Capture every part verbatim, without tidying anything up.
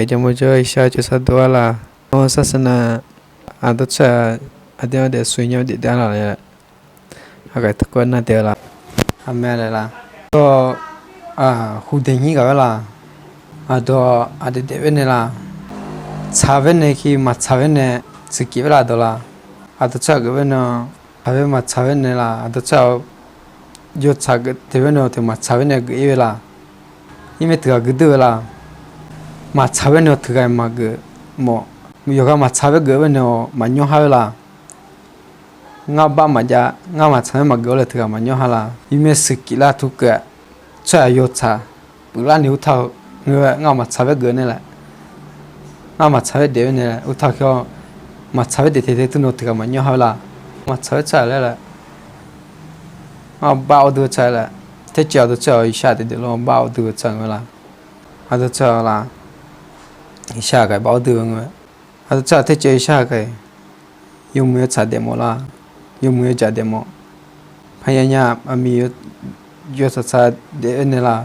Jawrmawr jawr Irsaq jawrsar dov-ar laq. Nawr sar sar nar, aqdawr tsawrhaq aqdui-anr daef suq nya daef daef-ar laq laer, aqghae taqkawv nar daef-eu laq. Aqmeq laer laq. Dawq, hudaeq nyir ghaq-aer laq. Aqdawq aqdaef daef-aer nae laq. Tsaq-aer nae ki maqtsaq-aer nae, tsuif kif-aer laf dawq laq. Aqdawr tsawrhaq geuf-aer nae, tsaq-aer maqtsaq-aer nae laq. Aqdawr tsawrhaq yawtsaq geuf te-aer nae, teu maqtsaq-aer nae geuf-ir-eu laq. Irmaer teughaq gui duq-eu laq. Maqtsaq-aer nae teughaq maqgeuf mawf. Yawqghaq maqtsaq-aer geuf-aer nae-awq maqnyawr har-eu laq. Ngar bar maqjav, ngar maqtsaq-aer maqgeuf-awr laer teughaq maqnyawr ha laq. Irmaer suif kif lar tur keuv-aq, tsawrhaq yawtsaq puiqlar ni urtar-eu ngeur-aer ngar maqtsaq-aer geuf nae laer, ngar maqtsaq-aer daef-aer nae laer urtar-eu kar-awr, maqtsaq-aer daef taef taef tur nae teughaq maqnyawr ha-eu laq. Maqtsaq-aer tsawrhaq laer laer, ngar bar awr duq-eu tsawrhaq laer, tercaev aqdawr tsawrhaq-awq Irsaq daef daef lawr bar awr duq-eu tsawrhaq ngeur laq. Aqdawr tsawrhaq laq, Irsaq ghaq bar awr duq-eu ngeur. Aqdawr tsawrhaq tercaev Irsaq ghaq yawmuiq-eu tsaq daefmawf laq. Yawmuiq-eu jaq daefmawf. Paqya nya aqmiq yawtsaq tsaq daef-aer nae laq.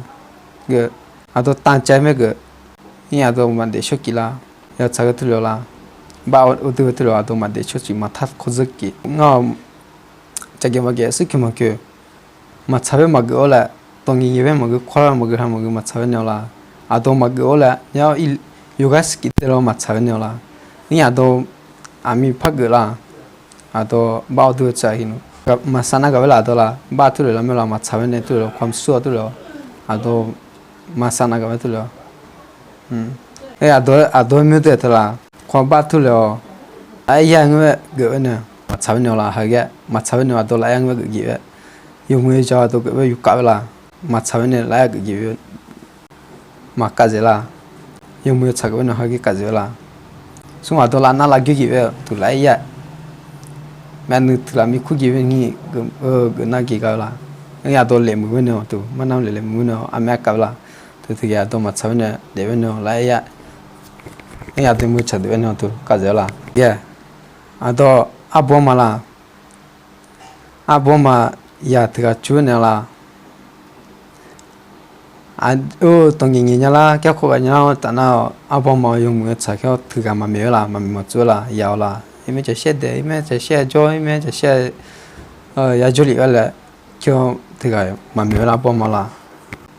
Aqdawr tanv caev maer geuf. Nir aqdawr maqdaef shawr kif laq. Yawtsaq ghae turlef-awq laq. Bar awr duq-eu turlef-awq aqdawr maqdaef shawr kif maqtar kawr dzeur kif ngar-awq. Caqgeuf maqgeuf, sirkoeq maqkoeq, maqtsaq-aer maqgeuf-awr laer, dawq nyiq nyiq-aer maqgeur, kawr-aer maqgeur, ha maqgeur, maqtsaq-aer naeq-awq laq. Aqdawr maqgeuf-awr laer, nya yawqghaq sirkif daef lawr maqtsaq-aer naeq-awq laq. Nir aqdawr aqmiq par geuf laq. Aqdawr bar awr duq-eu tsaq hir nmr. Maqsar nav gaq-aer laf aqdawr laq, bar turlef lar maer laq, maqtsaq-aer nae turlef-awq, kamq sur-awr turlef-awq. Aqdawr maqsar nav gaq-aer turlef-awq. Aqdawr-aer myoer daef taq laq, kawq bar turlef-awq. Aqyar ngeur-aer geuf-aer nae maqtsaq-aer naeq-awq laq, haqghae maqtsaq-aer nae aqdawr laf yar ngeur-aer geuf gif-aer, yawmuiq-eu jaq aqdawr geuf-aer yur kaf-aer laq, maqtsaq-aer nae laf yar geuf gif-aer maqkav dzaeq laq. Yawmuiq-eu tsaq geuf-aer nae haqghae kav dzaeq-aer laq. Smr aqdawr laf nar laf ghae gif-aer tuq laf-aer yar. Maeqnuiv tuq laf mir kur gif-aer nir geuf nar gif gaq-eu laq. Aqdawr laeqmuiq-aer nae-awq tuq, mar nar laeqlaeq muiq-aer nae-awq, aqmaer kav-aer laq. Tuq tiq ghaq aqdawr maqtsaq-aer nae daef-aer nae-awq, laf-aer yar. Aqdawr muiq-eu tsaq daef-aer nae-awq tuq kav dzaeq-aer laq. Aqdawr arbawr ma laq. Arbawr ma yaq teughaq cur naeq laq. Dawq nyaeq nyaeq nya lar, karkawv ghaq nya lar-awr taf nar-awq, arbawr ma yawmuiq-eu tsaq kar-awr teughaq maqmaeq-aer laq, maqmaeq maqtsuv-aer laq, yaq-awq laq. Irmaer caq shaer daef, irmaer caq shaer jawr, irmaer caq shaer yar jawrlif-aer laer, kar-awr teughaq maqmaeq-aer lar arbawr ma laq.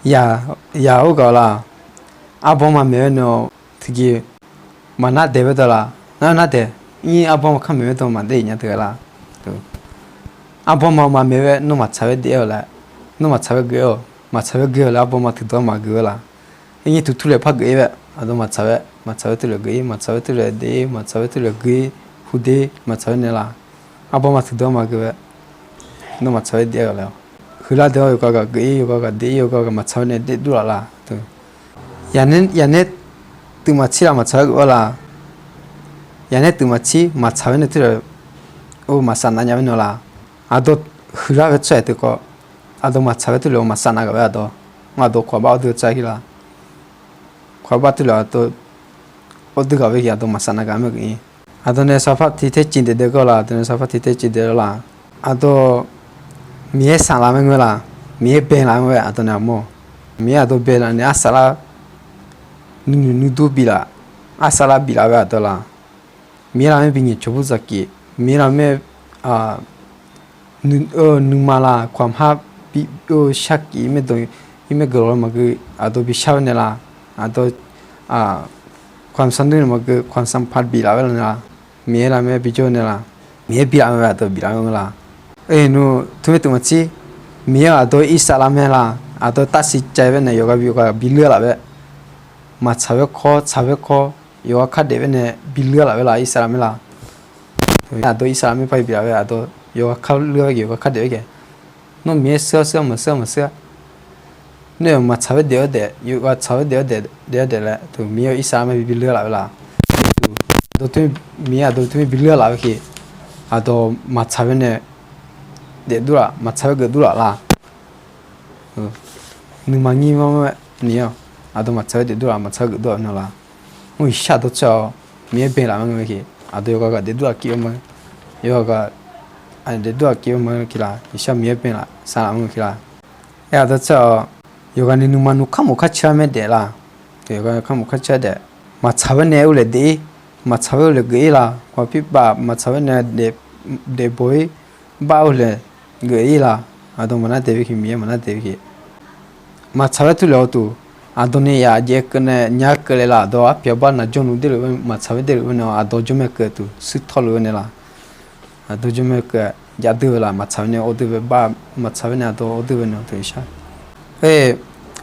Yaq, yaq-awr gaq-awq laq. Arbawr ma maeq-aer nae-awq, tiqjeq maqnar daeq-aer dawq laq, nar nar daeq, ir arbawr ma kar maeq-aer dawq maqdaef nya teughaq laq. Arbawr ma maqmaeq-aer nawr maqtsaq-aer daef-aer-awq laer, nawr maqtsaq-aer geu-aer-awq, maqtsaq-aer geu-aer-awq laer arbawr ma teuqdawq maqgeu-aer laq. Irnyir tuq turlef par geuf-ir-aer, aqdawr maqtsaq-aer, maqtsaq-aer turlef geu-ir, maqtsaq-aer turlef daef-ir, maqtsaq-aer turlef geu-ir, huder maqtsaq-aer naeq laq. Arbawr ma teuqdawq maqgeu-aer, nawr maqtsaq-aer daef-aer-awq laer-awq. Huiqlar deuq-awr yawqghaq ghaq geu-ir, yawqghaq ghaq daef-ir, yawqghaq ghaq maqtsaq-aer nae daef dur laf laq. Yaqnaer, yaqnaer tuif maqtsir laf maqtsaq-aer geuf-awr laq. Yaqnaer tuif maqtsir maqtsaq-aer nae turlef, or maqsar nav nya-aer naeq laq. Aqdawr huiqlar ghae tsawrhaq teukhawf, aqdawr maqtsaq-aer turlef-awq, maqsar nav gaq-aer aqdawr, aqdawr kawq bar awr duq-eu tsaq hir laq. Kawq bar turlef aqdawr, awr duq gaq-aer aqdawr maqsar nav gaq-aer mae geuf-ir. Aqdawr nae sarpar tiq ter civ daef daef gawr laq, aqdawr nae sarpar tiq ter civ daef laf. Aqdawr Miqyaer sar laf mae ngeur laq, Miqyaer bae laf mae, aqdawr nae armawr. Miqyaer aqdawr bae laf nae arsar lar, nuinoeq nuidur bif laf, arsar lar bif laf-eu aqdawr laq. Miqyaer lar mae binyaeq cawq bur zaqkif, Miqyaer lar mae, nuima laq, ความลับ bi, shar kif-ir maerdawq, ir maer guiqlanq-eu maqgeu, aqdawr bi shar-eu naeq laq, aqdawr, ความลับ nae maqgeu, ความสัมพันธ์ bif laf-aer naeq laq, Miqyaer lar mae bi jawr-eu naeq laq, Miqyaer bi laf mae aqdawr bif laf-aer ngeur laq. Nmr, teumaer tuif maqtsir, Miqyaer aqdawr irsaq lar mae laq, aqdawr tavsiq caev-aer nae yawqghaq bi yawqghaq bi leur laf-aer, maqtsaq-aer kawr, tsaq-aer kawr, yawqghaq kar daef-aer nae bi leur laf-aer laq, irsaq lar mae laq. Aqdawr irsaq lar mae par bif laf-aer aqdawr yawqghaq kar leur-aer ghae, yawqghaq kar daef-aer ghae. Nawr Miqyaer shir-awr shir-awr maqshir-awr maqshir-a. Nawr-euq maqtsaq-aer daef-awr daef, yawqghaq tsaq-awr daef-awr daef, daef-awr daef laer teu Miqyaer-euq irsaq lar mae bi leur laf-aer laq. Aqdawr teu, Miqyaer aqdawr teu mae bi leur laf-aer ghae, aqdawr maqtsaq-aer nae daef dur laf, maqtsaq-aer geuf dur laf laq. Nuima nyir mawr-aer ni-awr, aqdawr maqtsaq-aer daef dur laf, maqtsaq-aer geuf dur laf naeq laq. Mr, iqshar aqdawr tsawrhaq-awr Miqyaer bae laf mae ngeur-aer ghae, aqdawr yawqghaq ghaq daef dur laf kif-eu ma, yawqghaq ghaq daef dur laf kif-eu ma ki laq, iqshar Miqyaer bae laf sar laf mae ngeur ki laq. Aer, aqdawr tsawrhaq-awr, yawqghaq ni nuima nmr kar mof kar cir-ar mae daef laq. Yawqghaq kar mof kar cir-ar daef. maqtsaq-aer nae urlaeq daef-ir, maqtsaq-aer urlaeq geuf-ir laq, khawf pirbav maqtsaq-aer nae daefbaw-ir, bar urlaeq geuf-ir laq, aqdawq maqnar daef-ir, Miqyaer maqnar daef-ir. Maqtsaq-aer turlaeq-awr tuq, aqdawq nae yaf jaev keuvnae nya keuvle laf, aqdawq arpyaq bar naq jawrluf derluf, maqtsaq-aer derluf-aer nae aqdawq jawrmae keuv tuq, shuir tawrluf-aer nae laf, aqdawq jawrmae keuv jav deur-eu laf, maqtsaq-aer nae awr deur bae bar, maqtsaq-aer nae aqdawq awr deur bae nae teu shar. Aer,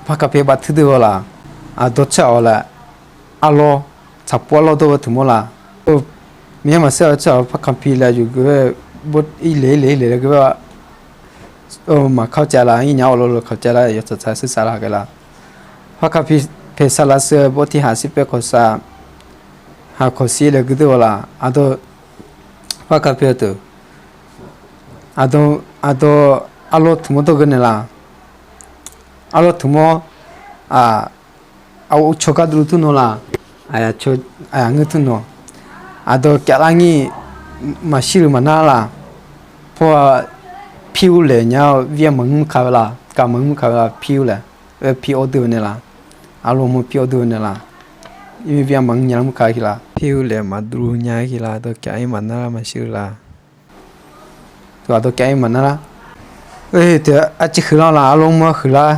par kapi bav tuir deur-eu laf, aqdawq tsawrhaq-awq laf, arlawr, tsaqpov arlawr dawr-eu teumawr laf. Miqyaer maqsar-eu tsawrhaq par kapi laer yuf geu-aer, irle irle irle laer geu-aer maqkawv caev laf, ir nya-awr lawlawr kawv caev lar, yawtsaq tsaq shuir saq lar ghae laf. Par kapi paeq saqlaq shir-eu bawrtiq haq shir paev kawq saq, haq kawq shir laer geu deur-eu laf, aqdawq par kapi-eu teu, aqdawq, aqdawq arlawr teumawr dawr geu naeq laf, arlawr teumawr, aq, aqcawq gar durluf tmr nawr laf, aqyaq ngeur tmr nawr, aqdawq cavlar ngir, maqshir luf maqnar laf, pawr-a, pir urlaeq nya-awr vir-a maqngmr ka-eu laf, kav maqngmr ka-eu laf, pir urlaeq, oe pir awr deur-eu nae laf, arlawr mawr pir awr deur-eu nae laf, ir vir-a maqngmr nya mr ka-eu ki laf, pir urlaeq maqdurluf nya-aer ki laf, dawqcav-ir maqnar lar maqshir-eu laf. Aqdawq cav-ir maqnar lar. Oe, teu arciv huiqlar laf, arlawr mawr huiqlar,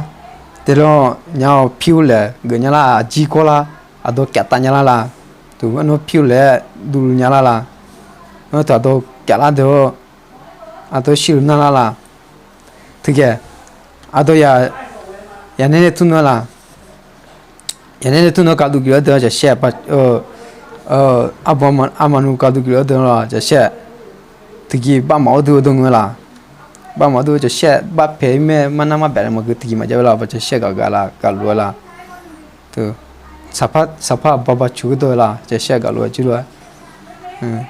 teu lawr nya-awr pir urlaeq geuf nya lar, aqjir kawr lar, aqdawq cav taf nya lar laf, teu arnawr pir urlaeq-aer durluf nya lar laf, arnawr teu aqdawq cav lar deuq-awr, aqdawq shir luf nar lar laf, teugae, aqdawq yaq, yaqnaer nae tmr nawr laf, yaqnaer nae tmr nawr gaqduq geuf-eu deuq-anr jaqshaer, arbawr armaqnu gaqduq geuf-eu deuq-anr laf jaqshaer, tiqjeq bavmaf awr deur-eu dawr ngeur laf, bavmaf awr deur-eu jaqshaer, bavpaeq-ir mae, marnar marbaef laer maqgeu tiqjeq maqjav-aer laf, baq jaqshaer gaq gaq laf, gaq luf-aer laf, teu, saqpar saqpar aqbawr baq coq-eu dawr-eu laf, jaqshaer gaq luf-aer jir lof-aer,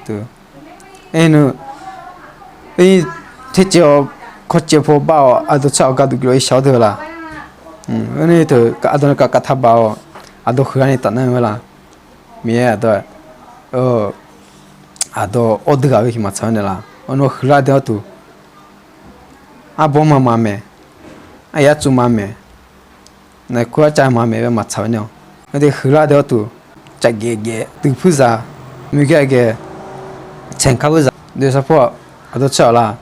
teu, aernae, ir, tercaev-awr kawrcaev paw bar-awq, aqdawq tsawrhaq-awq gaqduq geuf-awr irshaq awr deur-eu laf, aernae teu, aqdawq nae kavkav taq baq-awq, aqdawq huiqlar ni taf nar-eu laf, Miqyaer aqdawq, aqdawq awr deur ghaq-eu ki maqtsaq-aer naeq laf, arnawr huiqlar deuq-awr tuq, arbawr ma maqmaeq, aryar tsov maqmaeq, naeq kur arcav maqmaeq-aer maqtsaq-aer naeq-awq, aqdawq huiqlar deuq-awr tuq, cavgaef gaef duipuir zaq, muiqgae ghae, tsaeqkar puir zaq deuq saqpar, aqdawq tsawrhaq laf,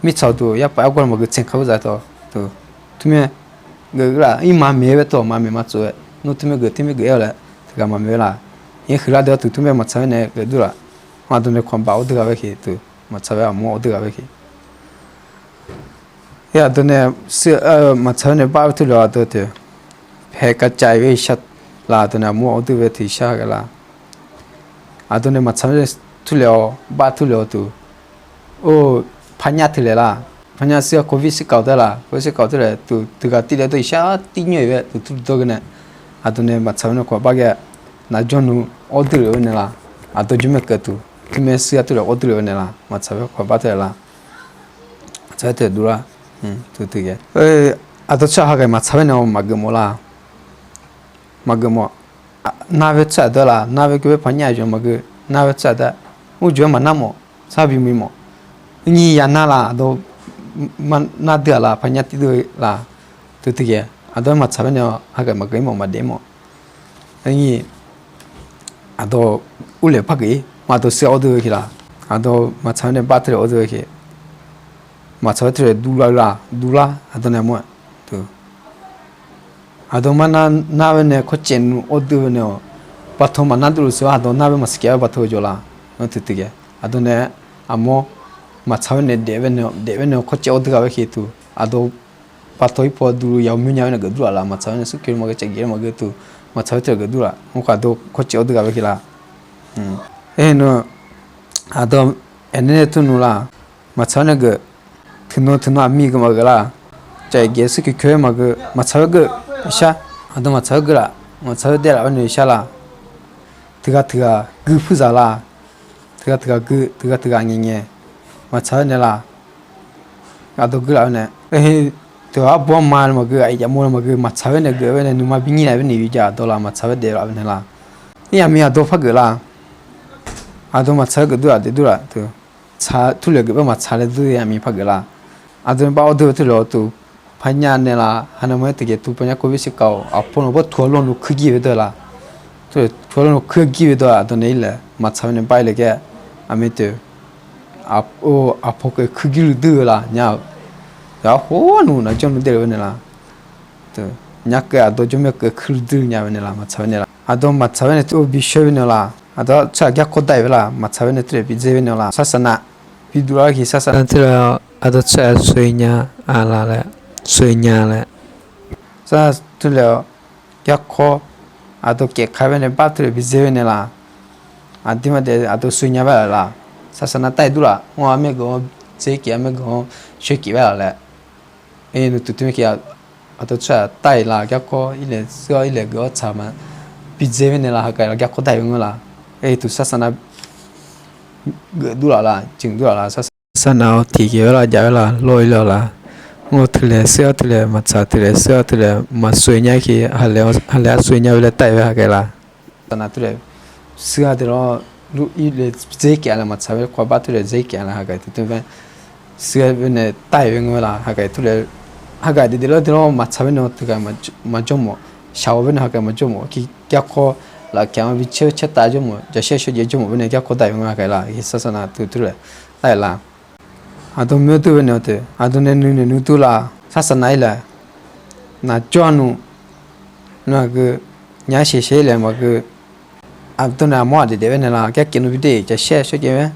mirtsaq-awq tuq yarpaf yargawr maqgeu tsaeqkar puir zaq tawq, teu, tmr mae, geuf laf, ir maqmaeq-aer bae tawq, maqmaeq maqtsov-aer nawr tmr mae geuf tmr mae geuf-aer-awq laer teughaq maqmaeq-aer laf, ir huiqlar deuq-awr tuq tmr mae maqtsaq-aer naeq geuf dur laf, aqdawq nae kawq baq awr deur ghaq-aer ki teu, maqtsaq-aer aqmur awr deur ghaq-aer ki Aqdawq nae, maqtsaq-aer nae bar-eu turlef-awr aqdawq teu, paeq kavcav-ir-aer shar laf, aqdawq nae aqmur awr deur bae tiq shar ghae laf. Aqdawq nae maqtsaq-aer nae turlef-awr bar turlef-awr tuq, or, parnyar teuqlaeq laf, parnyar shir-awr covid shir kawq tae laf, covid shir kawq tae laer tuq, teughaq tirlaer dawr-iq shar tirnyoer-iq bae tuq turluf dawr ghae nae, aqdawq nae maqtsaq-aer nae khawf bar ghae, naqjawr nmr awr deur lef-eu nae laf, aqdawq jawrmae keuv tuq, tmr mae shir-a turlef awr deur lef-eu nae laf, maqtsaq-aer khawf bar tae laf. Maqtsaq-aer tae dovlar, tuq teuq ghae. Aqdawq tsawrhaq hageuf maqtsaq-aer nae maqgeuf mawf laf. Maqgeuf mawf. Nar bae tsawrhaq dawr laf, nar bae keuv bae parnyar aqyawf maqgeuf, nar bae tsawrhaq dawr, mrjox-aer maqnar mawf, sar bi muiq mawf. Nyiq ya nar laf, aqdawq nar dui-aq laf, parnyar tir dui laf, tuq teuq ghae. Aqdawq-aer maqtsaq-aer nae hageuf maqgeuf-ir mawf, maqdaef-ir mawf. Nyiq, aqdawq urlef par geuf-ir, maqdawq shir-a awr deur-eu ki laf. Aqdawq maqtsaq-aer nae bar turlef awr deur-eu ki, maqtsaq-aer turlef duvlar laf, duvlar aqdawq nae mawr-a. Aqdawq mar nar, nar bae nae kawrcaev nmr awr deur-eu nae-awq, bataw maqnar dovluf sheuq-awr aqdawq nar bae maqsiq kyav-aer bataw-eu jawr laf. Ngar tuq teuq ghae. Aqdawq nae aqmawr maqtsaq-aer nae daef-aer nae, daef-aer nae kawrcaev awr deur ghaq-aer ki tuq, aqdawq bataw-ir paw duvluf yamq myoer nya-aer nae geuf dur laf laf, maqtsaq-aer nae smrkeuv maqghae caevghae-aer maqghae tuq, maqtsaq-aer tae geuf dur laf. Mr khawf aqdawq kawrcaev awr deur ghaq-aer ki laf. Aernar, aqdawq aqnaer nae turnmr laf, maqtsaq-aer nae geuf, teuqnan teuqnan aqmir geuf maqgeuf laf, caevghae-aer smrkeuv keuv-aer maqghae, maqtsaq-aer geuf, shar, aqdawq maqtsaq-aer geuf laf, maqtsaq-aer daef laf-awr nae shar laf. Teughaq teughaq gui puir zaq laf, teughaq teughaq gui, teughaq teughaq ngaeq ngaeq, maqtsaq-aer nae laf. Aqdawq gui laf-awr nae, teu arbawr ma maqghae, aqyuif jaqmawr maqghae, maqtsaq-aer nae geuf-aer nae nuima bi nyir nae-aer naeq-eu jav aqdawq laf, maqtsaq-aer daef laf-awr nae laf. Irya mir aqdawq par geuf laf. Aqdawq maqtsaq-aer geuf dur laf, daef dur laf, teu, turlef geuf bae maqtsaq laer dur-ir, aqmir par geuf laf. Aqdawq nae bar awr deur-eu turlef-awr tuq, parnyar nae laf, hanae mawr-aer tiqghae tuq parnyar covid shir kawq-awq, aqpawr nawq bawr tuq-awr lawrnu kuirjir-eu bae deur laf. Teu, tawrlawr nuikeuv gir-eu dawr-aq, aqdawq nae-ir laeq maqtsaq-eu nae bar-ir le gaer, aqmir teu, aqpaw keuv kuir gir luiduir-eu la nya-eu, yawqha khoer nmr nar jawrluf daef-eu nae la. Teu, nya keuv aqdawq jawrmyanr keuv kuir luiduir nya-eu nae la, maqtsaq-eu nae la. Aqdawq maqtsaq-eu nae teu bishawr-eu nae la. Aqdawq tsawrhaq garkawv daef-eu la, maqtsaq-eu nae teu-aer bidzae-eu nae la. Sarsaqnav biduq lar-eu ki sarsaqnav teu laer, aqdawq tsawrhaq soe nya-a la laer, soe nya laer. Sar teu laer-awr, garkawv aqdawq kaef ka-aer bae nae bar teu-aer bidzae-eu nae la. Aqdirmar daef aqdawq soe nya bae-a la. Sarsaqnav taef dur laf, mr-a armaer geuf-anr dzae kif, armaer geuf-anr shoer kif bae-a laer. Aer, nuituq teu mir ki-a, aqdawq tsawrhaq taef la, garkawv ir laeq shir-awr ir laeq geuf-awr tsaq ma, bidzae-eu nae la, haqghae la garkawv daef-eu ngeur la. Aer, tuq sarsaqnav geuf dur laf la, jeq dur laf la, sarsaqnav-awr tiqjeq-aer la jav-aer la lawr-ir le-awq la. Mr-a teu laeq shir-awr teu laeq maqtsaq, teu laeq shir-awr teu laeq maqsoe nya-aer ki, haqlaeq-aer soe nya-eu laer taef-aer haqghae la. Sarsaqnav teu laeq shir-a deuq lawr, lur ir laeq dzae kif-a laer maqtsaq-aer kawv bar teu laeq dzae kif-a laer haqghae teu teu bae shir-aer nae taef-aer ngeur la, haqghae teu laeq, haqghae daef daef lawr deuq lawr maqtsaq-aer nae teughaq maqjawr mawf, shaq-awr bae nae haqghae maqjawr mawf ki, garkawv lafkaeq-anr bi caer caer tav jawr mawf, jaqshar shawrjaev jawr mawf bae nae garkawv daef-eu ngeur haqghae la. Sarsaqnav teu teu laeq taef la. Aqdawq mr-eu dur bae nae-awr teu, aqdawq nae nuinoeq nuidur la. Sarsaqnav-ir laeq naqjawr-a nmr, nmr-aq geu, nya shaeq shaeq-ir laeq maqgeu, aqdawq nae aqmawr-aq daef daef bae nae la, garkaeq nmr bi daef, jaqshar shawrjaev-aer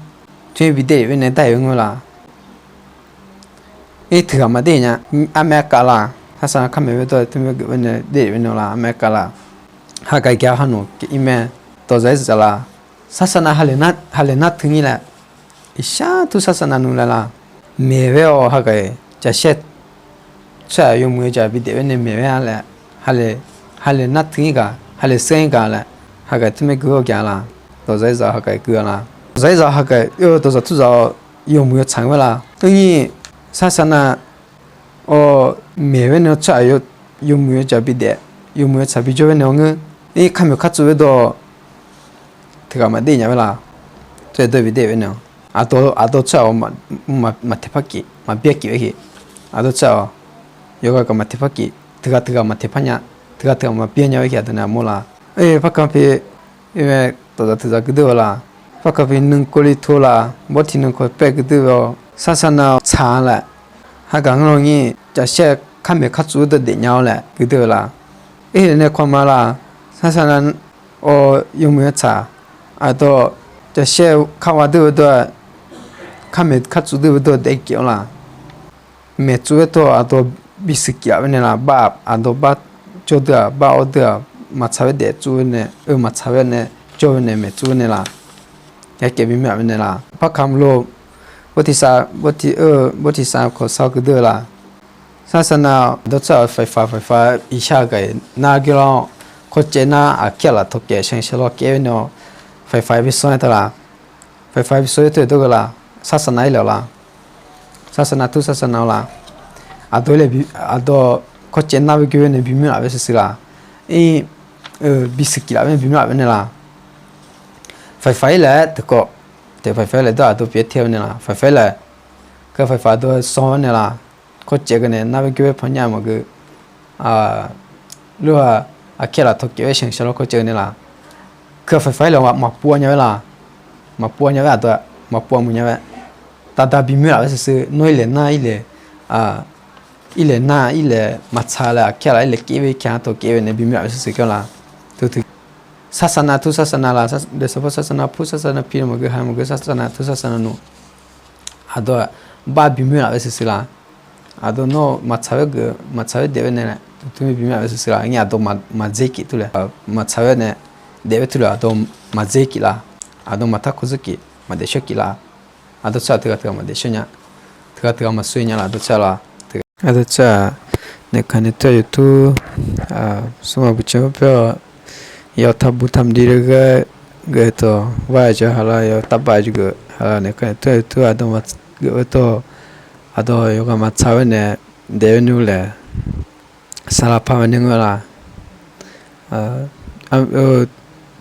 teu-aer bi daef bae nae daef-eu ngeur la. Aer, teughaq maqdaef nya, armaer arkav la. Sarsaqnav kar maeq-aer dawr-eu teu mae geuf bae nae daef bae nae la, armaer arkav la. Haqghae gar ha nmr ir mae, dawqzaq-aer zaq la. Sarsaqnav haqlaeq nar teu ngir laer, iqshar tur sarsaqnav nmr laer la. Maeq-aer-awr haqghae jaqshar tsawrhaq yawmuiq-eu jaq bi daef bae nae maeq-aer-a laer, haqlaeq nar teu ngir gaq, haqlaeq shir-aer gaq laer, haqghae teu mae geu-awr gaq la. Dawqzaq-aer zaq haqghae geu-a la. Dawqzaq-aer zaq haqghae oe dawqzaq tur zaq-awr yawmuiq-eu tsaq-anr ghae la. Aer, sarsaqnav-awr maeq bae nae tsawrhaq yawmuiq-eu jaq bi daef, yawmuiq-eu tsaq bi jawr bae nae-awr ngeur. Aer, kar maeq kar tsuf-aer dawr teughaq maqdaef nya-aer la. Teu-aer dawr bi daef bae nae-awr, aqdawq tsawrhaq-awr maqtaeq par kif, maqbyaer kif-aer ki, aqdawq tsawrhaq-awr yawqghaq ghaq maqtaeq par kif, teughaq teughaq maqtaeq par nya, teughaq teughaq maqbyaer nya-aer ki, aqdawq nae aqmawr la. Aer, par kan pi, aer mae, dawqzaq teu zaq geu deur-eu la. Par kan pi nuikawv li tov la, bawrtiq nuikawv paer geu deur-awr sarsaqnav-awr tsaq-a laer, haqghae ngeur law ngir, jaqshar kar maeq kar tsuf-aer dawr daef nya-awr laer geu deur-eu la. Aer, nae kawv ma la, sarsaqnav-awr yawmuiq-aer tsaq, aqdawq jaqshar kar ghaq deur-eu dawr-aer, kar maeq kar tsuf deur-eu dawr daef kif-awr la. Maeq tsuf-aer dawr aqdawq bisiq kif-a bae nae la, bar aqdawq bar jawr deur-aq, bar awr deur-aq, maqtsaq-aer daef tsuf-aer nae, oe maqtsaq-aer nae jawr-aer nae maeq tsuf-aer nae la. Yaerkaev bimir-aq bae nae la. Par kamq lo, bawrtiq sav, bawrtiq-eu, bawrtiq sav kawq sav geu deur-eu la. Sarsaqnav-awr aqdawq tsawrhaq-awr faeqfaq faeqfaq iqshar gaq-iq nar geur lawr, kawrcaev nar aqkir aqlaf tawqkaef shanqshaq lawr kaef-aer nae-awr, faeqfaq-aer bi sawr-aer taq la. Faeqfaq-aer bi sawr-aer teu dawr geu la. Sarsaqnav-ir laeq-awq la. Sarsaqnav tur sarsaqnav-awr la. Aqdawq-ir laeq, aqdawq kawrcaev nar bae geur-aer nae bimir laf bae shuif shuif la. Ir, bisiq kif laf bae nae bimir laf bae nae la. Faeqfaq-ir laeq-aer teukawv, teq faeqfaq-ir laeq dawr aqdawq pyeuf-aer tae-eu nae la. Faeqfaq-ir laeq, kar faeqfaq dawr-aer sawr-aer nae la. Kawrcaev geu nae nar bae geur-aer pawnya maqgeu, lor-aq, aqkir aqlaf tawqkaef-aer shanqshaq lawr kawrcaev-eu nae la. Kar faeqfaq-ir laeq maqpov nya-aer la. Maqpov nya-aer aqdawq, maqpov muiq nya-aer, daqda bimir laf bae shuif shuif, nawr-ir laeq nar, ir laeq nar, ir laeq maqtsaq laer, aqkir aqlaf-ir laeq kaef bae, kar tawqkaef bae nae bimir laf bae shuif shuif kar la. Teu teu sarsaqnav tur sarsaqnav la, sarsaqnav pur sarsaqnav pi maqgeu ha maqgeu sarsaqnav tur sarsaqnav nmr. Aqdawq bar bimir laf bae shuif shuif la. Aqdawq nawr maqtsaq-aer geuf, maqtsaq-aer daef bae nae, teu teu mir bimir laf bae shuif shuif la. Ngir aqdawq maqdzer kif tur laer, maqtsaq-aer nae daef bae teu laer aqdawq maqdzer kif la. Aqdawq maqtar kawv dzeur kif, maqdaef shawr kif la. Aqdawq tsawrhaq teughaq teughaq maqdaef shawr nya, teughaq teughaq maqsoer nya la, aqdawq tsawrhaq la. Aqdawq tsawrhaq naeq kaq nae teu-aer YouTube smr maq buq caer-awr pyaer-awr, yawf taqbuq taqmqdiq le ghae, geuf tawq var-eu jeq haq la, yawf taqbaf jeq geuf haq la, naeq kaq nae teu-aer YouTube aqdawq maqgeuf-aer tawq, aqdawq yawqghaq maqtsaq-aer nae daef-aer nmr laer, saqlaq paq-aer nae ngeur la.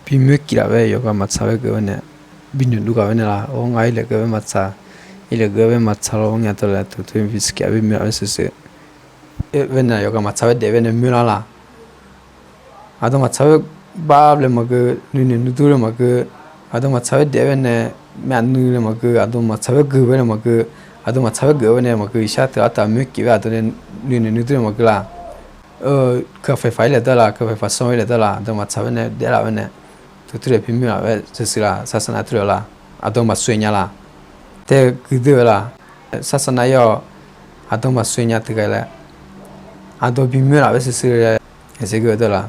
Bimir kif laf bae yawqghaq maqtsaq-aer geuf-aer nae, binoeq duv ghaq-aer nae la. Or, ngar-ir laeq geuf-aer maqtsaq, ir laeq geuf-aer maqtsaq lawr, nya tawq laer teu teu bisiq kif-a bae moer laf bae shuif shuif. Bae nae yawqghaq maqtsaq-aer daef bae nae moer lar la. Aqdawq maqtsaq-aer bar laer maqgeu, nuinoeq nuidur laer maqgeu, aqdawq maqtsaq-aer daef-aer nae, myavnuiv laer maqgeu, aqdawq maqtsaq-aer geu-aer nae maqgeu, aqdawq maqtsaq-aer geu-aer nae maqgeu, iqshar teughaq taf moerkif-aer aqdawq nae nuinoeq nuidur nae maqgeu laq. Keuqfaiq faq-ir laeq dar laq, keuqfaiq faq sanr-ir laeq dar laq, aqdawq maqtsaq-aer nae daef laf-aer nae, teu turler bi moer laf-aer sheuqsheuq laq, saqsaq nav turler-awq laq, aqdawq maqsoeq nya laq. Tae guiqdui-eu laq, saqsaq nav-ir-awq, aqdawq maqsoeq nya teughaq laer, aqdawq bi moer laf-aer sheuqsheuq laer, aqjeq geu-eu deuq laq.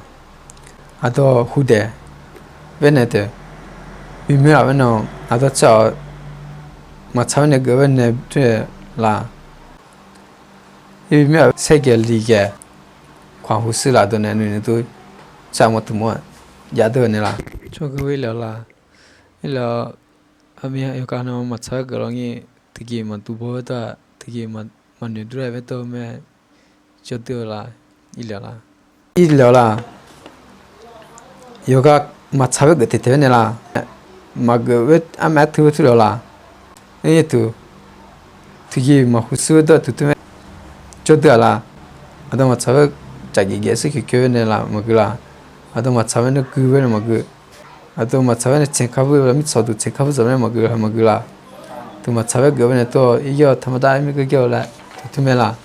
Aqdawq hudaeq-aer nae taef, bi moer laf-aer nae, aqdawq tsaq-awq, maqtsaq-aer nae geuf-aer nae turler laq. Bi moer laf-aer saergaeq liqgaeq, kawq huiq shuir laf dawq nae nuinoeq dur, tsaq mawr teu mawr-aer jav deur-eu nae laq. Tsawrgui-aer laf laq, ir laf, aqmir yawqghaq nawr maqtsaq-aer geuf lawr ngir, tiqjeq maqduq baw-aer dawr-aq, tiqjeq maqnoeq dur-aer bae dawr-eu mae, jawr deur-eu laq, ir laf laq. Ir laf laq. Yawqghaq maqtsaq-aer geuf taeq taeq-aer nae laq. Maqgeuf-aer armaf-aer teu-aer turler-awq laq. Aer tuq, tiqjeq maqhuiq shuir-aer dawr-eu tuq teu mae, jawr deur-aq laq. Aqdawq maqtsaq-aer caf geuf geuf shuir keuv keuv-aer nae laq maqgeu laq. Aqdawq maqtsaq-aer nae gui-aer nae maqgeu. Aqdawq maqtsaq-aer nae tsaeq kar bur, mirtsawq duq tsaeq kar bur zaq mae maqgeu laq, maqgeu laq. Teu maqtsaq-aer geuf-aer nae tawr-awq, ir yawr taqmar dar-aer mir geur geur-eu laer, teu teu mae laq.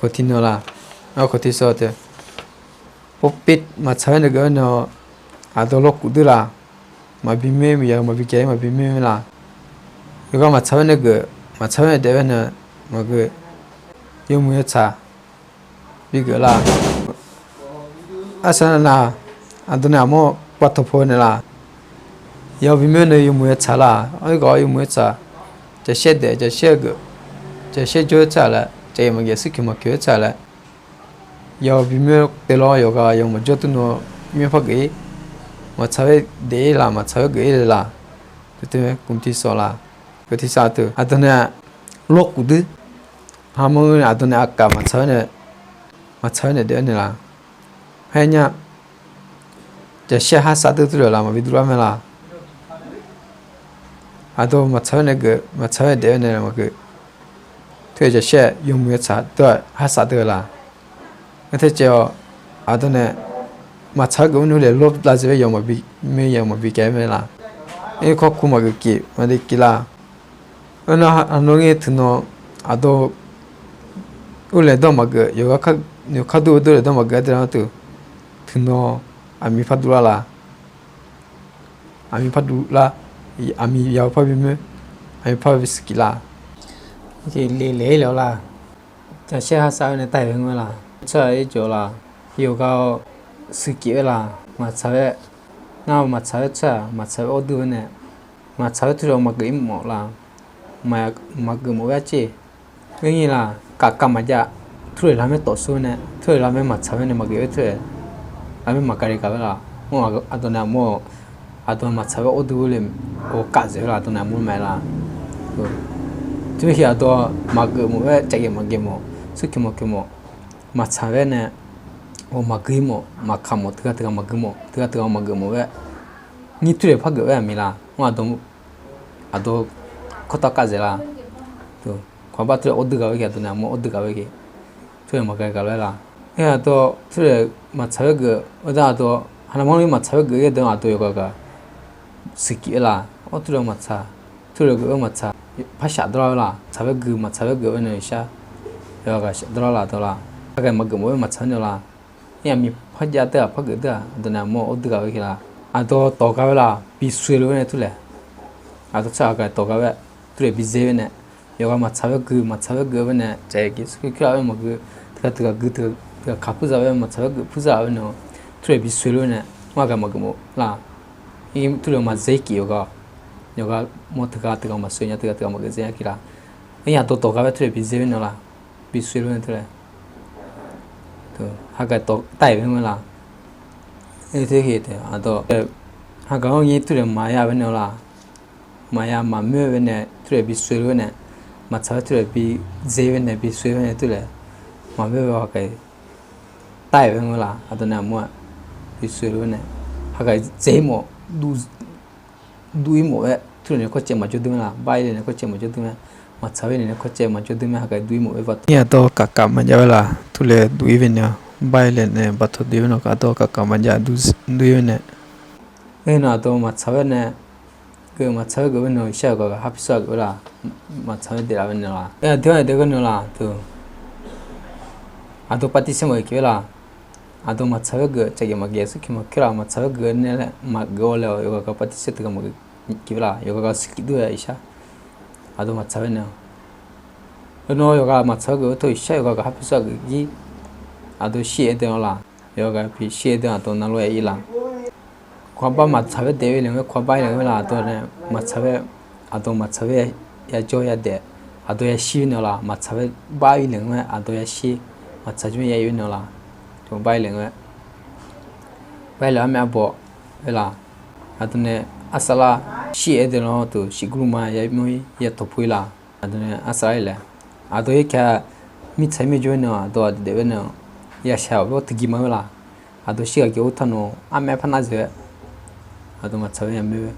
Kawq tiq nan laq, kawq tiq sawq taef, pov pir maqtsaq-aer nae geuf-aer nae-awq, aqdawq lawrkuf deur laq. Maqbi moer, miqyaer maqbi gae-ir maqbi moer laq. Yawqghaq maqtsaq-aer nae geuf, maqtsaq-aer nae daef-aer nae maqgeu, yawmuiq yawtsaq bi geuf laq. Arsaq nav, aqdawq nae aqmawr pav tawq paw naeq laq. Yaw bi moer nae yawmuiq yawtsaq laq. Oerghaq yawmuiq yawtsaq, jaqshaer daef jaqshaer geuf, jaqshaer jawr-aer tsaq laer, caf-iq maqgeuf shuir keuq maqkeuq-aer tsaq laer, yaw bi moer taev lawr, yawqghaq yaw maqjawr dur nawr, myaer par geuf-ir, maqtsaq-aer daef-ir laq, maqtsaq-aer geuf-ir le laq. Teu teu mae, kawq tiq sawq laq. Kawq tiq sawq teu, aqdawq nae lawrkuf deur, hamar aqdawq nae aqkaf maqtsaq-aer nae, maqtsaq-aer nae daef-aer nae laq. Haer nya, jaqshaer harsar deur turler-awq laq, maqbi durlar mae laq. Aqdawq maqtsaq-aer nae geuf, maqtsaq-aer daef-aer nae maqgeu, teu-aer jaqshaer yawmuiq yawtsaq deur-aq harsar deur laq. Aer tae caev-awq, aqdawq nae maqtsaq-aer geuf-aer nae ur laeq lawr lavdzae-aer yaw maqbi moer yaw maqbi gae-aer mae laq. Aer kawrkuv maqgeuf kif maqle kif laq. Aernar aqnawr ngir teuqnan, aqdawq ur laeq dawr maqgeuf, yawqghaq kar dur-eu dawr laeq dawr maqgeuf-aer deuq lar teu, teuqnan aqmiq par duvlar laq. Aqmiq par duvlar, aqmiq ya-eu par bi moer, aqmiq par bi shuiq kif laq. Laeq laeq-ir laf laq. Jaqshaer harsar-aer nae taev-aer ngae laq. Tsawrhaq-ir jawq laq. Yawqghaq-awr shuiq kif-aer laq. Maqtsaq-aer, ngar maqtsaq-aer tsawrhaq maqtsaq-aer awr dur-aer nae, maqtsaq-aer turler maqgeuf-ir mawf laq. Maqgeuf mawf-aer arcer. Aer nyi laq, kafkav maqjav, turler lavmaer tawf sur-aer nae, turler lavmaer maqtsaq-aer nae maqgeuf-aer turler, lavmaer maqgaq le gaq-aer laq. Mr aqdawq nae aqmawr, aqdawq maqtsaq-aer awr dur-aer le, ghawqkav dzaeq-aer laq, aqdawq nae aqmawr mae laq. Teumirnae aqdawq maqgeuf mawf-aer caf geuf maqgeuf mawf, shuir keuq maqkeuq mawf, maqtsaq-aer nae, maqgui mawf, maqkaq mawf, teugar teugar maqgui mawf, teugar teugar maqgeuf mawf-aer, nyir turler par geuf-aer aqmiq laq. Mr aqdawq, aqdawq kawrtav kav dzaeq laq. Kawqbar turler awr dur gaq-aer ghae, aqdawq nae aqmawr awr dur gaq-aer ghae, turler maqgaq gaq-aer laq. Aer aqdawq turler maqtsaq-aer geuf-eu dar aqdawq, haqnav manrni maqtsaq-aer geuf-aer deuq aqdawq yawqghaq gaq shuiq kif-aer laq. Awr turler maqtsaq, turler geuf-aer maqtsaq, par shafdawr lar-aer laq. Tsaq-aer gui maqtsaq-aer geuf-aer nae shar, yawqghaq shafdawr lar laq dawq laq. Aqghae maqgeuf mawf-aer maqtsaq-aer nae laq. Aer aqmiq par jav deuq-aq par geuf deuq-aq, aqdawq nae aqmawr awr dur gaq-aer ghae laq. Aqdawq dawq gaq-aer laq, bi shuiq lof-aer nae turler, aqdawq tsawrhaq aqghae dawq gaq-aer, turler bi dzer-aer nae, yawqghaq maqtsaq-aer gui maqtsaq-aer geuf-aer nae, caf-aer geuf shuir keuq keuq-aer maqgui, teugar teugar gui, teugar kaq purza-aer maqtsaq-aer geuf purza-aer nae, turler bi shuiq lof-aer nae, mr aqghae maqgeuf mawf laq. Turler maqdzer kif yawqghaq, yawqghaq mawr teugar teugar maqshuiq nya, teugar teugar maqgeuf dzer-aer kif laq. Aer aqdawq dawq gaq-aer turler bi dzer-aer nae laq, bi shuiq lof-aer nae turler, aqghae dawq taef-aer ngae laq. Aer teu heq taef aqdawq, hagaq-anr nyir turler maqya-aer nae laq. Maqya maqmoer-aer nae turler bi shuiq lof-aer nae, maqtsaq-aer turler bi dzer-aer nae bi shuiq lof-aer nae turler, maqmoer-aer hagaq taef-aer ngae laq. Aqdawq nae aqmawr-aq, bi shuiq lof-aer nae, hagaq dzer mawf, duq-ir mawf-aer turler nae kawrcaev maqjawr dur mae laq. Bar-ir le nae kawrcaev maqjawr dur mae. Maqtsaq-aer nae kawrcaev maqjawr dur mae, hagaq duq-ir mawf-aer ba. Aqdawq kafkav maqjav-aer laq, turler duq-ir bae nae Bae laer nae baftawq doe-ir nae, aqdawr kaqkaq maqjav dur-ir-awr nae, aernar aqdawr maqtsaq-aer nae, geuf maqtsaq-aer geuf-ir nae, iqshar yawqghaq gaq har pyursar geuf-ir laf, maqtsaq-aer daeflaf-aer nae laf. Aer aqdui-anr daef-aer nae laf, aqdui, aqdawr ปฏิเสธ maqgeuf-ir laf. Aqdawr maqtsaq-aer geuf, caqgeuf maqgeuf, surkir maqkeur laf, maqtsaq-aer geuf nae laer maqgeuf-awr laer-awq, yawqghaq gaq ปฏิเสธ teughaq maqgeuf-ir laf, yawqghaq gaq surkir dur-aer iqshar. Aqdawr maqtsaq-aer nae-awq. Aernar yawqghaq maqtsaq-aer geuf-ir teu iqshar yawqghaq gaq har pyursar geuf jir, aqdawr shir-aer daef-awr laf, yawqghaq gaq pi shir-aer daef aqdawr navlof-aer ir laf. Kawqha bar maqtsaq-aer daef-ir le-aer, kawqha bar ir le-aer laf, aqdawr nae maqtsaq-aer, aqdawr maqtsaq-aer yajawr yadaef, aqdawr yashir nae-awq laf, maqtsaq-aer bar ir le-aer aqdawr yashir, maqtsaq jir-aer ya ir nae-awq laf, bar ir le-aer, bar ir le-aer armaev arbaw-aer laf, aqdawr nae arsaqlar shir-aer daef-awr teu shiqgur luf ma yamawr-ir yatawq pu-ir laf. Aqdawr nae arsaqlar ir laer, aqdawr yaerkaq mirtsaq-ir myavjawr-aer nae-awq, aqdawr aqdaef-aer nae-awq, yashaq-awq, teugi ma-aer laf. Aqdawr shir ghaq gaq-awr taq nawq armaev par nar dzaeq-aer, aqdawr maqtsaq-aer yamawr-aer,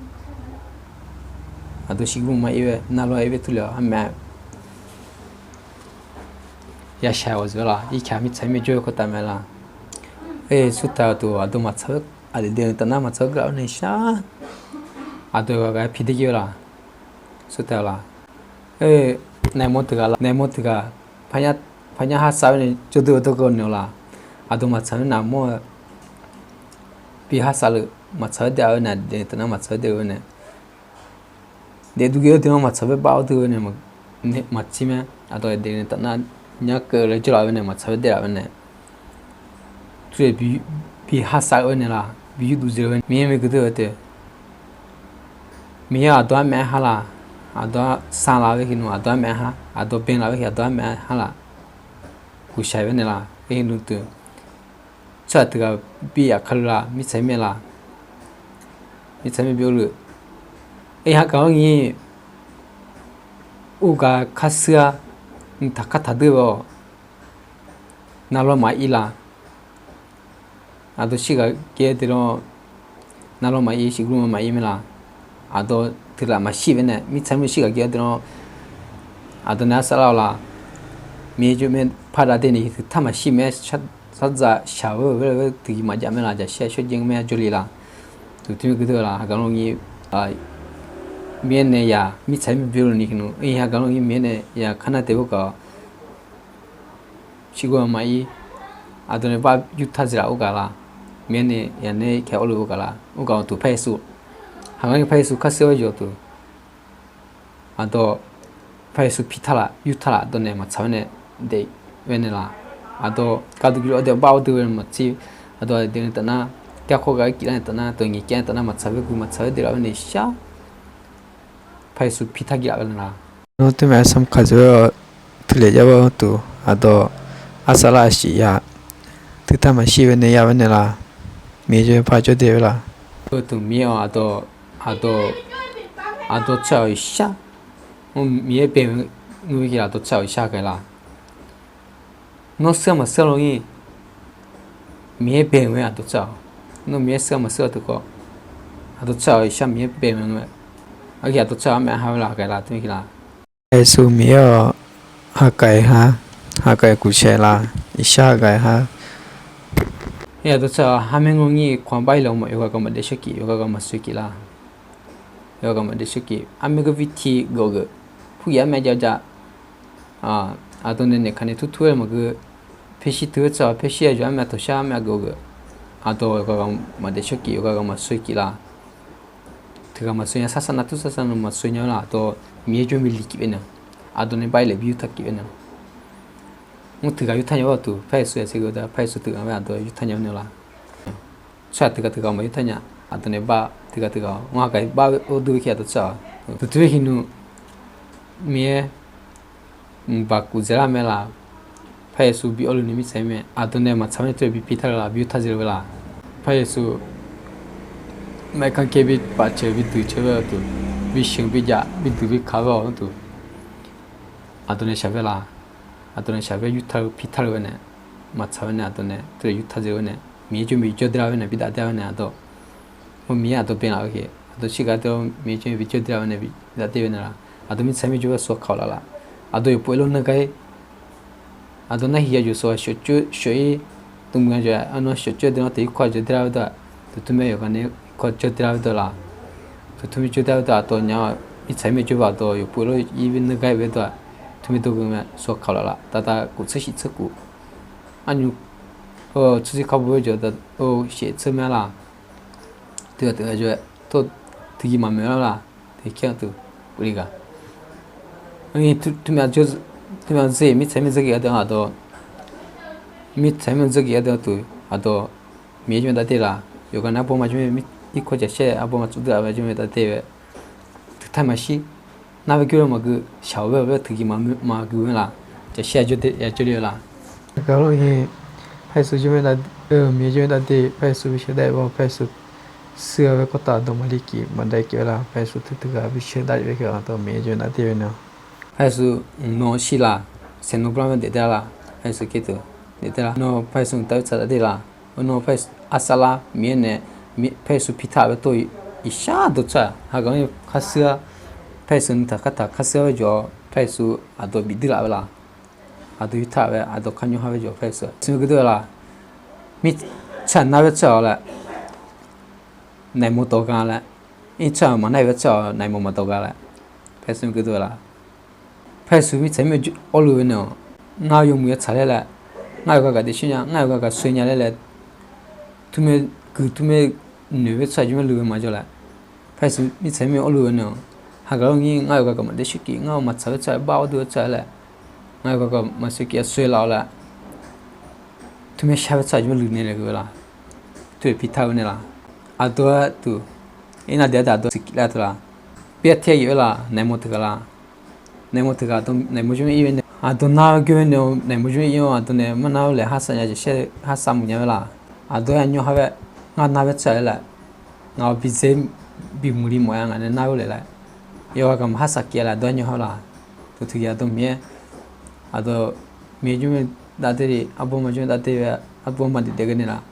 aqdawr shiqgur luf ma ir-aer navlof-aer ir-aer turle-awr armaev yashaq-awq dzaeq-aer laf, irkaq mirtsaq-ir myavjawr-aer kawv taf mae laf. Aer, surtaq-awq teu aqdawr maqtsaq-aer, aqdaef daef-eu taf nar maqtsaq-aer geuf-awr nae shar, aqdawr yawqghaq gaq-aer pi daer jir-eu laf. Surtaq-awq laf. Aer, naeq mawr teughaq laf, naeq mawr teughaq, parnyar harsar-aer nae jawrduq-eu dawrgawv naeq-awq laf. Aqdawr maqtsaq-aer naeq mawr-eu bi harsar lef, maqtsaq-aer daef-eu nae, aqdaef daef-eu taf nar maqtsaq-aer daef-eu nae, daefduq ghae-eu deuq-anr maqtsaq-aer bar-awr dui-eu nae, maqtsir mae. Aqdawr aqdaef daef-eu taf nar nyar keuv laer jawrlaf-eu nae maqtsaq-aer daeflaf-eu nae, teujeq bi harsar-eu nae laf, bi yurduq dzae-eu nae, Miqyaer maeqgeu deuq-eu taef, Miqyaer aqdawr armaev-aer har laf, aqdawr sanq laf-eu ghae nmr aqdawr armaev-aer har, aqdawr bae laf-eu ghae aqdawr armaev-aer har laf, guqshaq-aer nae laf, ghae nmr teu tsawrhaq teughaq bi yaf kale laf, mirtsaq-ir mae laf, mirtsaq-ir mae bi-awr lef, aer, ha gaq-anr nyi, ur gaq kar suir-a, mqtaq kar taq deur-awq, navlawr maqir laf. Aqdawr shir ghaq ghae-aer deuq lawr, navlawr maqir, shiqgur luf maqir mae laf. Aqdawr teughaq maqshir-eu nae, mirtsaq-ir mae shir ghaq ghae-aer deuq lawr, aqdawr nae arsaqlar-awq laf. Miqyaer jawr mae par dav dae ni teutar maqshir mae-aer, sardzaq shaq-eu-aer teughaq maqjav mae laf, jaqshir-aer shawrjaev mae-aer jawrle laf. Teumirnae geu deuq laf, ha gaq lawr nyi, Miqyaer nae yaq mirtsaq-ir mae bi-awr lef ni keuv nmr, ha gaq lawr nyi Miqyaer nae yaq kar nar daef-eu gaq-awq. Shiqgur-a maqir, aqdawr nae bar yurtaq dzaeq laf ur gaq laf. Miqyaer nae yaq nae kae-awr lef ur gaq laf, ur gaq-awq teu par Yeqsur, ha gaq-anr par Yeqsur kar suir-awr yawq teu, aqdawr par Yeqsur pitar laf yurtaq laf, aqdawr nae maqtsaq-aer nae daef-aer nae laf. Aqdawr gaqduq giluf-awr daef bar-awr dui-eu nae maqtsir, aqdawr daef-eu nae taf nar, garkawv gaq-aer kif lar nae taf nar, teunyif kaer nae taf nar maqtsaq-aer gui maqtsaq-aer daef laf-eu nae shar, par Yeqsur pitar gif laf-eu nae laf. Nawr teumaf-aer sanr kaq dzoer-awr, teuler jav-awr teu, aqdawr arsaqlar aqsiq ya, teutar maqshir-eu nae ya-aer nae laf. Miqyaer jawr par jawr dae-eu laf. Teu Miqyaer-awq, aqdawr, aqdawr, aqdawr tsawrhaq-euq shar, Miqyaer bae-eu ngeur-eu ghae aqdawr tsawrhaq-euq shar ghae laf. Nawr suir-a maqsuir-a lawr nir, Miqyaer bae-eu mae aqdawr tsawrhaq-awq. Nawr Miqyaer suir-a maqsuir-a teu khawf, aqdawr tsawrhaq-euq shar Miqyaer bae-eu mae. Aqghae aqdawr tsawrhaq-anr maqaer ha-eu laf ghae laf teumirnae laf. Yeqsur Miqyaer-awq, haqkaef ha, haqkaef kuqshaeq laf, iqshar haqkaef ha. Aqdawr tsawrhaq-awq, harmaer ngawr nir-eu kawq-anr bar ir laf-eu ma, yawqghaq gaq maqdaef shawr kif, yawqghaq gaq maqsoeq kif laf. Yawqghaq gaq maqdaef shawr kif, armaer geur bi tiq gawf geuf, purgeuf armaer jav jav. Aqdawr nae naeq kaq nae tur tur-aer maqgeu, paershir teu-aer tsawrhaq paershir aqyawf armaer tawqshar armaer aqgeu geuf. Aqdawr yawqghaq gaq maqdaef shawr kif, yawqghaq gaq maqsoeq kif laf. Teughaq maqsoeq nya, sarsar nar tur sarsar nar maqsoeq nya-eu laf, aqdawr Miqyaer jawr bi li kif-aer nae, aqdawr nae bar ir laf bi yurtaq kif-aer nae. Mr teughaq yurtaq nya-awr teu, par Yeqsur yaqsaer geu-a, par Yeqsur teughaq-aer aqdawr yurtaq nya-awr nae laf. Tsawrhaq teughaq teughaq maqyurtaq nya, aqdawr nae bar teughaq teughaq-awr, ngar haqkaef bar-awr dur-aer ki aqdawr tsawrhaq-awq. Teutuv-aer ki nmr, Miqyaer mqbaq kuf dzaeqlar mae laf. Par Yeqsur bi awrluf ni mirtsaq-ir mae, aqdawr nae maqtsaq-awr nae teu bi pitar-eu laf, bi yurtaq dzaeq-eu laf. Par Yeqsur maeqkan kae bi pafcae bi duiq cae-aer teu, bi sheuq bi jav bi duiq bi kaq-aer-awq teu, aqdawr nae shaqbae laf. Aqdawr nae shaqbae yurtaq-eu pitar-eu nae, maqtsaq-aer nae aqdawr nae teu yurtaq dzaeq-eu nae, Miqyaer jawr bi jawr dae lar-aer nae bi dav dae-aer nae aqdawr, hawr Miqyaer aqdawr bae laf-eu ghae, aqdawr shir gaq dae-awr Miqyaer jawr bi jawr dae lar-aer nae bi dav dae-aer nae laf. Aqdawr mirtsaq-ir mae jawr-aer suq kaq-awq laf laf. Aqdawr yawqpov-aer lawr nar gar-ir, aqdawr nar heqya jawq suq-a shawq-ir, Dmq-a jawr-aer arnan shawqcawv deuq-anr teu irkawr jawr daer lar-eu dawq-aq, teuqtmr mae yawqghaq nae irkawr jawr daer lar-eu dawq laq. Teuqtmr mae jawr daer-eu dawq-aq, dawq nya-awr mirtsaq-aer mae jawr baq dawq yawqpov lof-aer ir neur gar-ir bae dawq-aq, teuqtmr mae dawq geu mae sawq kaq laf laf taf taf kuf tseur shif tseur kuf. Arnymq tsawrjir kar bo-aer jawr dawq shif tseur mae laq. Teu-aq teu-a jawr-aer tawr teuqgir maqmoeq lar laq. Teuqkir-anr teu bofle gaq. Teuqmya teuqmya dzer mirtsaq-aer mae dzeur gif-a deuq-anr aqdawq, mirtsaq-aer mae dzeur gif-a deuq-anr teu aqdawq, Miqyaer jawr-aer dav daer laq. Yawqghaq nae arbawr ma jawr-aer irkawr jaq shaer arbawr ma tsov deuq-a jawr-aer dav daer-aer, teuqtar maqshir. Nar bae gyoer-eu maqgeu, shaq-awq bae-awq bae-awq teuqgif maqgeu-eu laq. Jaq shaer ya jawrle-eu laq. Gaq lor-ir, Paqyeqsur jawr-aer, Miqyaer jawr-aer dav daer, Paqyeqsur bi sheuq dav-aer bae-awq, Paqyeqsur suir-a bae kawrtav aqdawq maqli kif maqdaev kif-eu laq. Paqyeqsur teu teughaq bi sheuq dav-aer bae kawrtav aqdawq Miqyaer jawr-aer dav daer bae nae-awq. Paqyeqsur mqnan shir laq, saeqnawv gurlar-aer daef daer laq. Paqyeqsur keuv teu daef daer laq. Nawr Paqyeqsur mqtav-aer tsaq dav daer laq. Nawr Paqyeqsur arsar lar Miqyaer nae, Paqyeqsur piqtaq-euq bae tov-iq, iqshar dawq tsawrhaq haqgaq-anr kharsuir-a. Paqyeqsur nuitaq khartaq kharsuir-a bae jawr-awr Paqyeqsur aqdawq bifdui laf-eu laq. Aqdawq yurtaq-a bae aqdawq kar nymr ha bae jawr-awr Paqyeqsur smr geur deur-eu laq. Mirtsaq nar bae tsawrhaq-awq laer, naeq mawr dawq gaq laer, irtsaq maqnar-iq bae tsawrhaq-awq naeq mawr maqdawq gaq laer, Paqyeqsur geur deur-eu laq. Paqyeqsur mirtsaq-aer mae awrluf-eu nae-awq, ngar yawmuiq-aer tsaqler laer, ngar yawqghaq gaq daefshir nya, ngar yawqghaq gaq soe nya laer laer, tmr mae, guiq tmr mae, noeq bae tsawrhaq jir mae luf-eu maqjawr laer, Paqyeqsur mirtsaq-aer mae awrluf-eu nae-awq, haqgaq-anr ngir ngar yawqghaq gaq maqdaef shir kif, ngar-awq maqtsaq bae tsawrhaq-aer bar awr deur-eu tsawrhaq laer, ngar yawqghaq gaq maqsoe kif-a soe laf-awr laer, tmr mae shar bae tsawrhaq jir mae luf naeq laer geu-eu laq. Tmr mae piqtaq-eu nae laq. Aqdawq-aer duq, irnav daef-aer daq aqdawq siqkif laer teu laq. Pyaer tae-aer yaef-aer laq, naeq mawr teughaq laq. Naeq mawr teughaq, naeq mawr jir mae ir bae nae, aqdawq nar-eu geur bae nae-awq, naeq mawr jir mae ir-awr aqdawq nae mar nar-awr laeq harsar nya jeq shaer harsar muiq nya-aer laq. Aqdawq-aer aqnymr ha bae, ngar nar bae tsawrhaq-aer laer, ngaq-awq bi dzer, bi muiqli mawf-aer ngaq nae nar-awr laeq laer, yawqghaq gaq maqharsaq kif-a laer aqdawq-aer aqnymr ha laq. Teu teuqyaq aqdawq Miqyaer, aqdawq Miqyaer jir mae dav daer-i, arbawr ma jir mae dav daer-i, arbawr ma daef daef ghae nae laq.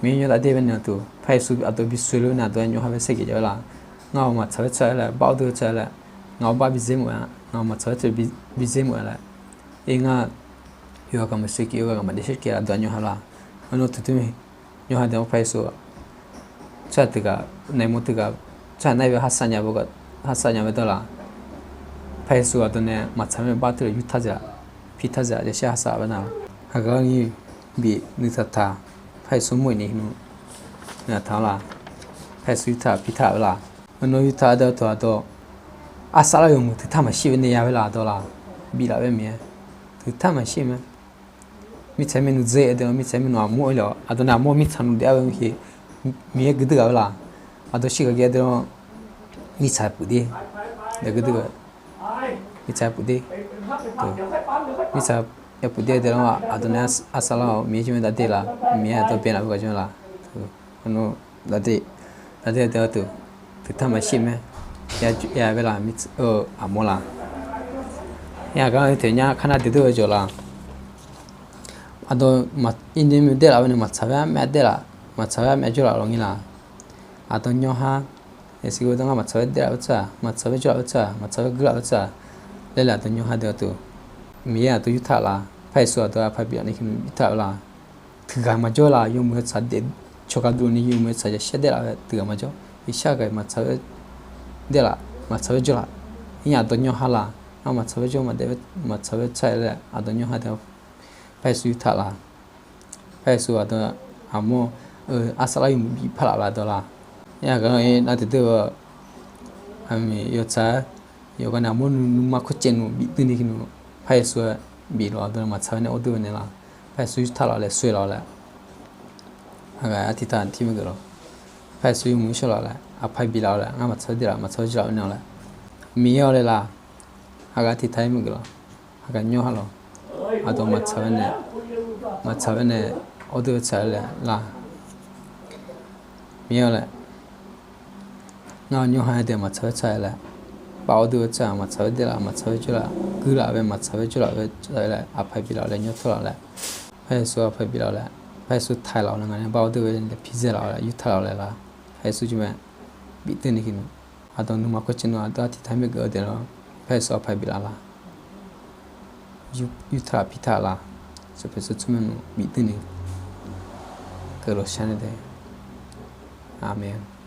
Miqyaer jir mae dav daer-i bae nae-awq duq, Paqyeqsur aqdawq bi soe lof-aer nae aqdawq-aer aqnymr ha bae saergeuf jav-aer laq. Ngar-awq maqtsaq bae tsawrhaq-aer laer, bar awr deur-eu tsawrhaq-aer laer, ngaq-awq bar bi dzer mawf-aer, ngaq-awq maqtsaq bae tsawrhaq bi dzer mawf-aer laer, ir ngar yawqghaq gaq maqsoe kif, yawqghaq gaq maqdaef shir kif-a aqdawq-aer aqnymr ha laq. Arnan teu tmr mae nymr ha daef-awr Paqyeqsur tsawrhaq teughaq, naeq mawr teughaq, tsawrhaq nar-iq bae harsar nya, harsar nya bae dawr laq. Paqyeqsur aqdawq nae maqtsaq-aer mae bar teu-aer yurtaq dzaeq, piqtaq dzaeq, yashar harsar bae nar-aq, haqgaq-anr ngir bif nuitaq taq, Paqyeqsur mawr-iq ni nmr nuitaq taq-awr laq. Paqyeqsur yurtaq piqtaq-eu laq. Arnan yurtaq-a dawr teu aqdawq, arsar lar yawmuiq teuqtar maqshir bae nae ya-aer laf aqdawq laq. Biflaf bae Miqyaer, teuqtar maqshir mae. Mirtsaq-aer mae nuidzer aer deuq-anr, mirtsaq-aer mae nawq aqmur-aer le-awq, aqdawq nae aqmur mirtsaq nuidzer-aer-eu-a, mirtsaq-aer geur deuq-a-eu laq. Aqdawq shir gaq gaq-aer deuq-anr, mirtsaq puq der, gaq geur deuq-a, mirtsaq-aer puq der, mirtsaq-aer puq der deuq-anr, aqdawq nae arsar lar-awq, Miqyaer jir mae dav daer laq, Miqyaer aqdawq bae laf-eu gaq jir laq. Arnan dav daer, dav daer deuq-a teu, teuqtar maqshir mae, ya bae laq, aqmur laq. Yagaq-anr teu nya kar nar deuq deuq-eu jawq laq. Aqdawq irnymr daer laf-eu nae maqtsaq-aer armyav daer laf, maqtsaq-aer armyav jawr laf lawq ngir laq. Aqdawq nymr ha, yasiq ghoe dawr ngar maqtsaq-aer daer laf-eu tsawrhaq, maqtsaq-aer jawr laf-eu tsawrhaq, maqtsaq-aer guir laf-eu tsawrhaq laer laf aqdawq nymr ha deuq-a teu. Miqyaer aqdawq yurtaq laf, Paqyeqsur aqdawq aqpaq biflaf nae yurtaq-eu laq. Teughaq maqjawr laf, yawmuiq-aer tsaq daef, cawqgaq dov ni yawmuiq-aer tsaq yashar daef laf-eu teughaq maqjawr, iqshar ghae maqtsaq-aer daer laf, maqtsaq-aer jawr laf. Irnya aqdawq nymr ha laq, ngar maqtsaq-aer jawr maqdaef, maqtsaq-aer tsawrhaq laer aqdawq nymr ha deuq-a Paqyeqsur yurtaq laf. Paqyeqsur aqdawq aqmur-eu arsar lar yawmuiq bif par laf laf dawq laq. Yagaq-anr nar deuq deuq-eu aqmiq yawtsaq-aer yawqghaq nae aqmur nuima kawrcaev nmr bif dui ni nmr, Paqyeqsur-aer bif lawq, aqdawq nae maqtsaq-aer nae awr deur-eu nae laq. Paqyeqsur yurtaq laf laer soe laf-awq laer, aqgaf-aer tiqtaq tiq meuq geuf lawq. Paqyeqsur yawmuiq shawr laf laer, aqpaq bif laf-awq laer, ngar maqtsaq-aer daef laf, maqtsaq-aer jawr laf-eu nae-awq laer, Miqyaer-awq laer laq. Aqgaf tiqtaq-aer meuq geuf laf. Aqgaf nymr ha lawq. Aqdawq maqtsaq-aer nae, maqtsaq-aer nae awr deur-eu tsaq-aer laer laq. Miqyaer-awq laer, ngar nymr ha-aer daef maqtsaq-aer tsaq-aer laer, bar awr deur-eu tsaq, maqtsaq-aer daef laf, maqtsaq-aer jawr laf, guir laf-eu bae maqtsaq-aer jawr laf-eu bae tsaq-aer laer, aqpaq bif laf-awq laer, nymr tawr laf-awq laer, Paqyeqsur aqpaq bif laf-awq laer, Paqyeqsur taq laf-awq laer, ngaq nae bar awr deur-eu bae nae piqdzae laf-awq laer, yurtaq laf-awq laer laq. Paqyeqsur jir mae bif dui ni nmr, aqdawq nuima kawrcaev nmr, aqdawq-aer tiqtaq-aer meuq geuf-eu daef laf, Paqyeqsur aqpaq bif laf laq. Yurtaq piqtaq laf, saqpeq saqtsov maernmr bif dui ni euq lawq sharnae tae. Aqmeq.